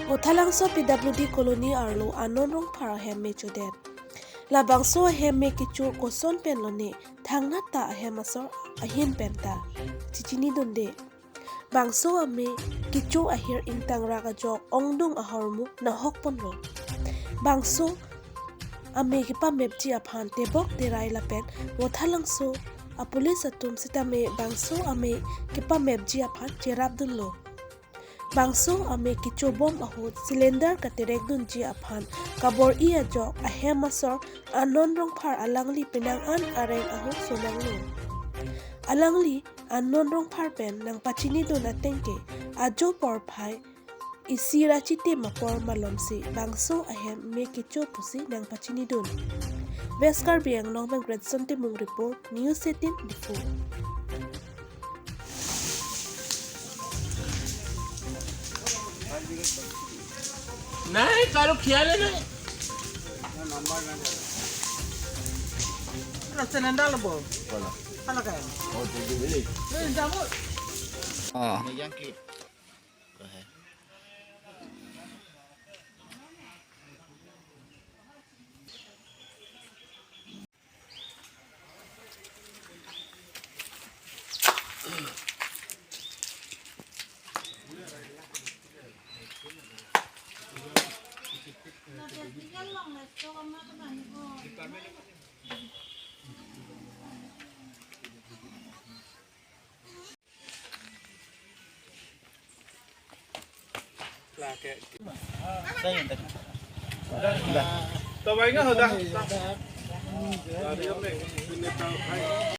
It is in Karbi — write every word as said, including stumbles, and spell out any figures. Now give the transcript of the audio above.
Vothalangso P W D colony arlo Anon Rongphar ahem me chodet. Labangso ahem me kecho koson pen lone thangnat ta ahem asor ahin pen ta chichinidunde. Bangso ame kecho ahir ingtangrak ajok ongdung ahormu nahok ponlo. Bangso ame kepamepji aphan tebok terai lapen Vothalangso apolice atum sitame bangso ame kepamepji aphan cherapdunlo. Bangso ame kechobom ahut cylinder katerekdunji aphan kabor-i ajok ahem asor Anon Rongphar alangli penang an areng ahut sonanglo. Alangli Anon Rongphar pen nangpachinidun ateng ke ajo porphai isi ra chitim apor malomsi bangso ahem me kecho pusi nangpachinidun. West Karbi Anglong pen Gretson Timung report, News eighteen Diphu. नहीं, कारो किया ले नहीं। Rasa nanda lebo. Hala kaya. Eh, jamu. Yang ki.